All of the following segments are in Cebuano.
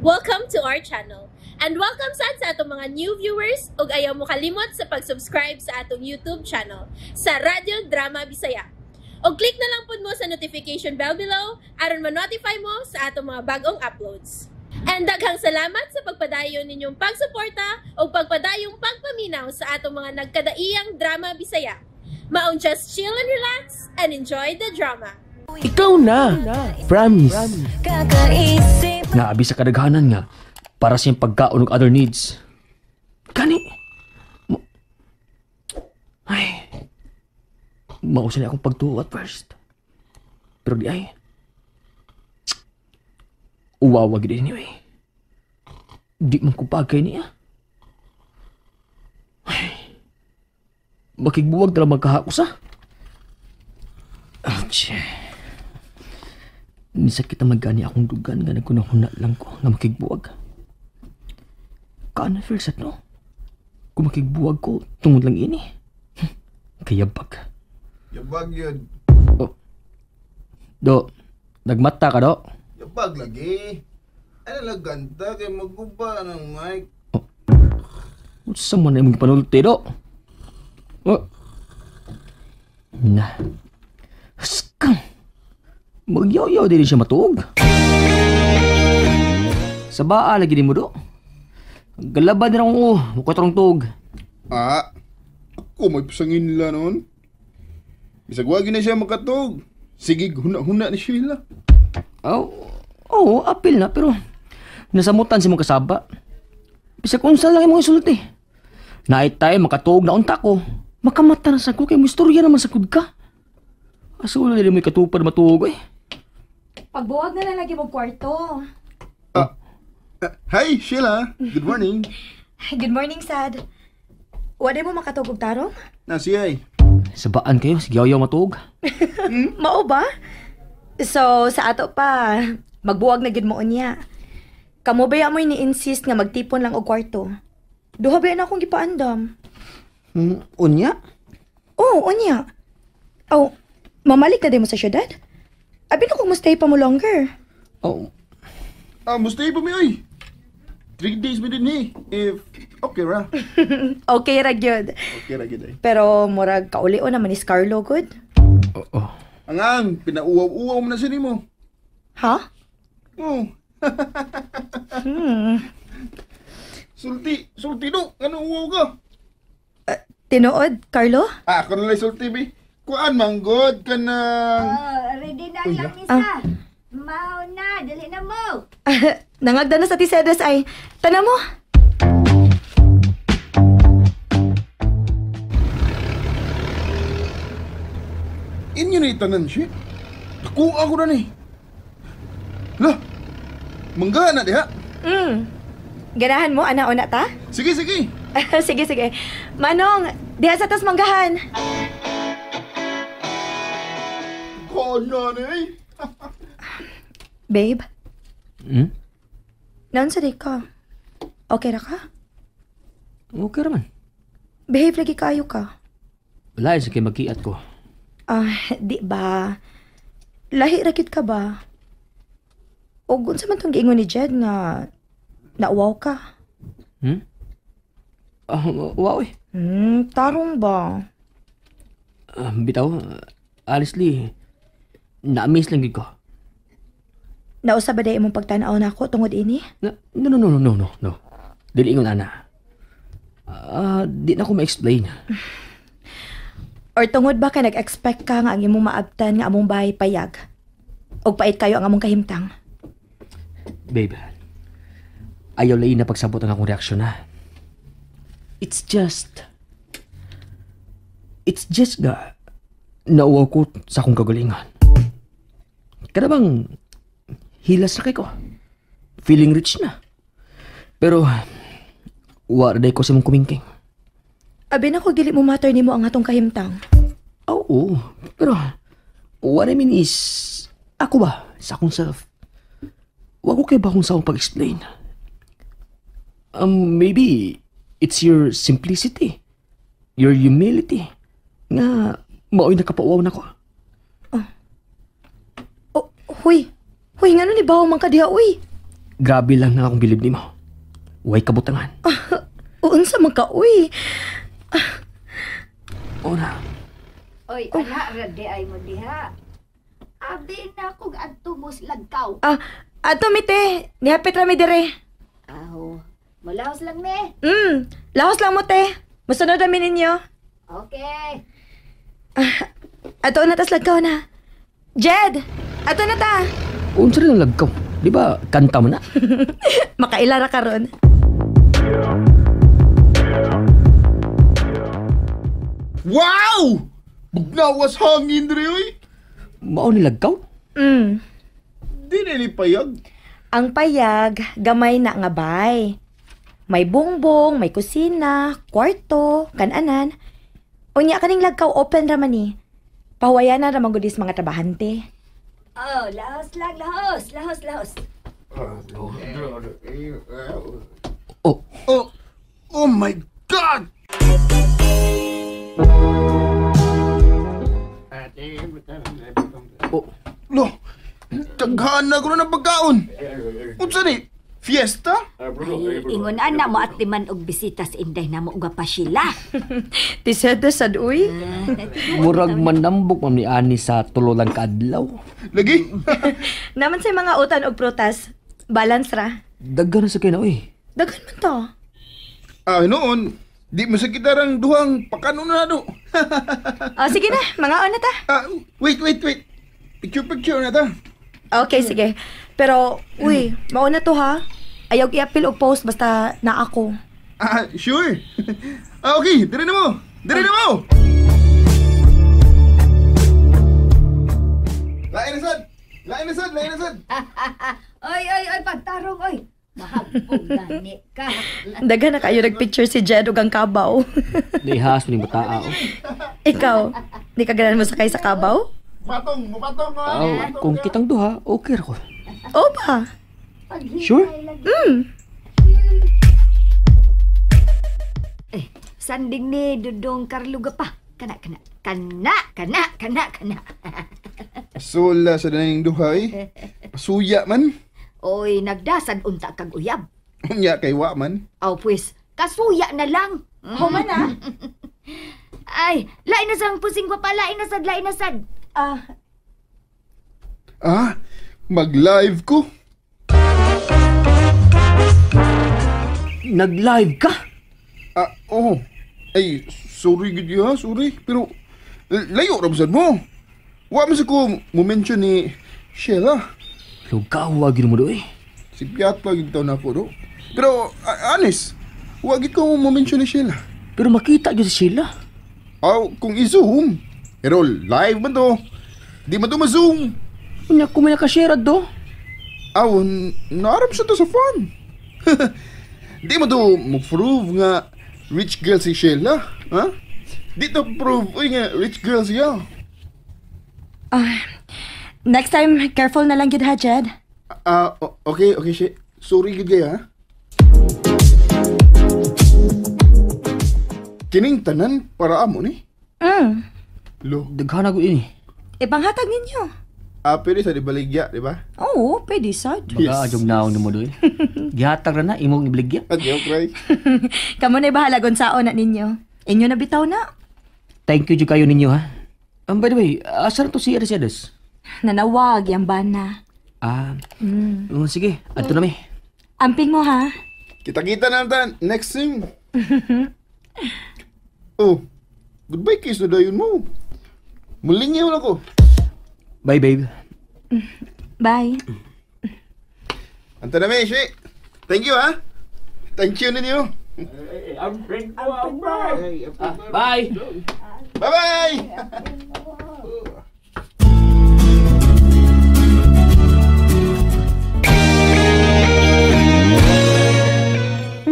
Welcome to our channel. And welcome sad sa atong mga new viewers ug ayaw mo kalimot sa pag-subscribe sa atong YouTube channel sa Radyo Drama Bisaya. Og click na lang pud mo sa notification bell below aron ma-notify mo sa atong mga bagong uploads. And daghang salamat sa pagpadayon ninyong pagsuporta ug pagpadayong pagpaminaw sa atong mga nagkadaiyang drama Bisaya. Maong just chill and relax and enjoy the drama. Ikaw na. Promise. Nga abi sa kadaghanan nga para sa iyang pagkaon ug other needs. Kani. Ay. Mao sa akong pagtuo at first. Pero di ay. Uwawa gid anyway. Di man ko bagay niya. Ay. Makigbuwag na lang magkahakos ah. Ouch. Nisakit na magani akong dugan nga nagkunahuna lang ko nga makigbuwag. Kaana first at no? Kung makigbuwag ko, tungod lang ini. Kayabag. Yabag yun. Oh. Do, nagmata ka do? Yabag lagi. Ano lang ganta kay maguba ng mic. Oh. Unsa man na imong panulti do? Oh. Na. Skang. Magyaw-yaw dili siya matuog. Sa baa lagi ni mo do. Galaban na akong mukatrong tuog. Ah, ako may pasangin nila noon. Bisag wagi na siya makatug. Sige, huna-huna ni Sheila. Oh, oh, apil na pero nasamutan si mong kasaba. Bisag unsa lang imong isulti. Night time makatuog na unta ko. Makamata na sa ko kay mo istorya naman sa kud ka. Asa wala dili mo ikatupad matuog eh. Pagbuwag na lang lagi mo kwarto. Ah, hi Sheila. Good morning. Good morning, Sad. Wala mo makatugog tarong? Na siya ay. Sabaan kayo, sige ayaw matuog. Mao ba? So, sa ato pa, magbuwag na gid mo unya. Kamo ba mo ni-insist nga magtipon lang og kwarto? Duha ba na akong gipaandam? Unya? Oh, unya. Oh, mamalik na din mo sa syudad? Abi na kung mo-stay pa mo longer. Oh, Ah, mustay pa mi oy. 3 days mi din eh. If okay ra. Okay ra gyud. Okay ra gid ay. Pero murag kaulio naman ni Scarlo good. Oh, oh. Angang, pinauwaw-uwaw mo na siya nimo. Ha? Oh. Sulti, sulti do. Ano uwaw ka? Tinuod, Carlo? Ah, ako na lang sulti bi. Kuan manggod ka ng Oh, ready na Uy, lang isa. Mao na, dali na mo. Nangagda na sa Tisedes ay. Tana mo. Inyo na itanan siya. Nakuha ko na ni. Lah, mangga na diha. Ganahan mo, ana-una ta? Sige, sige. Sige, sige. Manong, diha sa tas manggahan. Kona ni. Babe, Hmm? naon sa di ka? Okay ra ka? Okay raman. Behave lagi kayo ka. Wala sa kay magkiat ko. Ah, di ba? Lahi ra gid ka ba? Og unsa man tong giingon ni Jed nga nauwaw ka? Hmm? Ah, wow eh. Tarong ba? Bitaw, honestly, na-miss lang gid ko. Nausa ba day imong pagtan-aw nako tungod ini? Na, no, no, no, no, no, no. Dili ingon ana. Di na ko ma-explain. Or tungod ba ka nag-expect ka nga ang imong maabtan nga among bahay payag? Og pait kayo ang among kahimtang? Babe, ayaw lain na pagsabot ang akong reaksyon ha. It's just nga, nauwaw ko sa akong kagalingan. Kada bang, hilas na kay ko. Feeling rich na. Pero, wala ko sa mong kumingking. Abi na ko dili mo matter nimo ang atong kahimtang. Oo, pero, what I mean is, ako ba, sa akong self, wag ko kay ba kung sa akong pag-explain. Maybe, it's your simplicity, your humility, nga mao'y nakapauwaw na ko. Oh, huy. Huy, ngano ni bawo man ka diha, uy. Grabe lang na akong bilib nimo. Way kabutangan. Unsa man ka, uy. Ora. Oy, ana ra di ay mo diha. Abi na kog adto mo lagkaw. Ah, ato mi te. Nihapit ra mi dire. Aho. Malahos lang me. Lahos lang mo te. Musunod ra mi ninyo. Okay. Ato na tas lagkaw na. Jed, ato na ta. Unsa rin ang lagkaw? Di ba kanta mo na? Makaila ra karon. Wow! Bugnawas hangin diri oy. Mao ni lagkaw? Di na ni payag. Ang payag, gamay na nga bay. May bongbong, may kusina, kwarto, kananan. Unya kaning lagkaw open ra man ni. Pahuwayan na ra man gud is mga trabahante. Oh, lahos lang, lahos, lahos, lahos. Oh, Oh, oh my God! Oh. Lo, daghan na ko na ng pagkaon. Unsa ni? Fiesta? Ay, ingon ana mo at timan og bisita sa Inday na mo uga pa sila. Tisede sad uy. Murag manambok man ni ani sa tulo lang kaadlaw. Lagi? Naman sa mga utan og prutas, balance ra. Daghan na sa kay na uy. Daghan man to. Ah, noon, di mo sa kitarang duhang pakanon na do. Oh, sige na, mga na ta. Ah, wait, wait, wait. Picture na ta. Okay, sige. Pero, uy, mauna to ha. Ayaw i-appeal og post basta na ako. Ah, sure. Ah, okay, dire na mo. Dire na mo. Lain na sad. Lain na sad, lain na sad. Oy, oy, oy, pagtarong, oy. Mahagpong gani ka. Daghan na kayo nagpicture si Jed ug ang kabaw. Naihas mo ni bataa. Oh. Ikaw, di ka ganan mo sakay sa kabaw? Patong, mupatong ha. Oh, kung kitang duha, okay ra ko. Oo ba? Sure? Eh, sanding ni Dudong Carlo pa. Kana, kana, kana, kana, kana, kana. Sula sa daning duha eh. Pasuya man. Oy, nagdasan unta kag uyab. Unya kay wa man. Aw pues, kasuya na lang. Human na. Ay, lain na sang pusing ko pa, lain na sad, lain na sad. Ah, mag-live ko. Nag-live ka? Ah, oh. Ay, sorry gid ha, sorry. Pero layo ra sad mo. Wa man sa ko mo mention ni Sheila. Lugaw gyud mo doy. Si Piat pa gid taon ako do. Pero honest, wa gid ko mo mention ni Sheila. Pero makita gyud si Sheila. Aw, kung i-zoom. Pero live man to. Di man to ma-zoom. Unya ko may nakashare do. Aw, naarap siya to sa farm. Di mo to mo-prove nga rich girl si Sheila. Ha? Di to prove uy nga rich girl siya. Next time, careful na lang gid ha, Jed. Ah, okay, okay, she. Sorry gid kay ha. Kining tanan para amo ni. Lo, Daghan ako ini. Ipanghatag ninyo. Ah, pwede sa ibaligya, di ba? Oo, pwede sad. Baga ajog naon nimo doy. Gihatag ra na imong ibaligya. At yo cry. Kamo na bahala saon na ninyo. Inyo na bitaw na. Thank you jud kayo ninyo ha. By the way, asa na to si Mercedes? Nanawag yang bana. Ah, sige, adto na mi. Amping mo ha. Kita-kita na tan next sim. Oh, goodbye kiss na dayon mo. Muling yun ako. Bye, babe. Bye. Anta na mi, she. Thank you ha. Thank you ninyo. Bye. Bye-bye.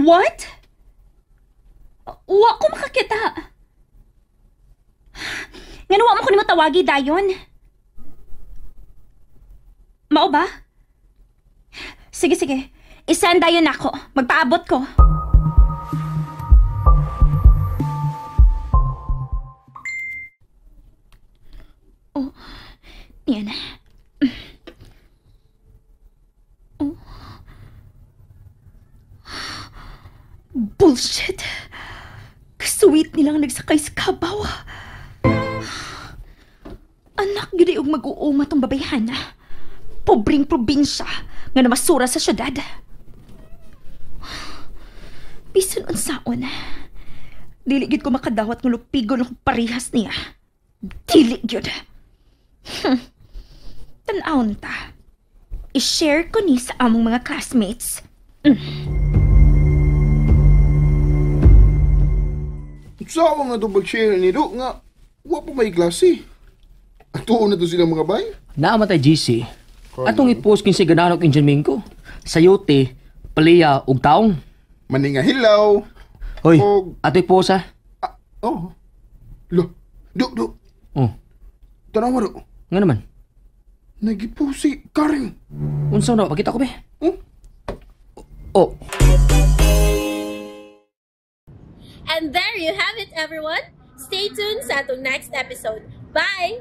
What? Wa ko makakita. Ngano wa mo ko nimo tawagi dayon? Mao ba? Sige, sige. I-send dayon ako. Magpaabot ko. Oh, yan. Oh. Bullshit. Kasuwit nilang nagsakay sa kabaw. Anak gyud og mag-uuma tong babayhana. Pobreng probinsya nga namasura sa syudad. Bisan unsaon. Dili gyud ko makadawat nga lupigon akong parehas niya. Dili gyud. Tan-awon ta. I-share ko ni sa among mga classmates. Sawa nga itong pag-share ni Do nga wa pa may klase. Atuon na to sila mga bay. Naamatay GC. Atong i-post kinsi ganahan og Indian Mingo. Sayote, paliya ug taong. Maninga hilaw. Hoy, ato i-post ha. Ah, oh. Lo, do, do. Oh, Tanawa do. nga naman. Nagipost si Karen. Unsa na pakita ko be? Oh. Oh, And there you have it, everyone. Stay tuned sa atong next episode. Bye!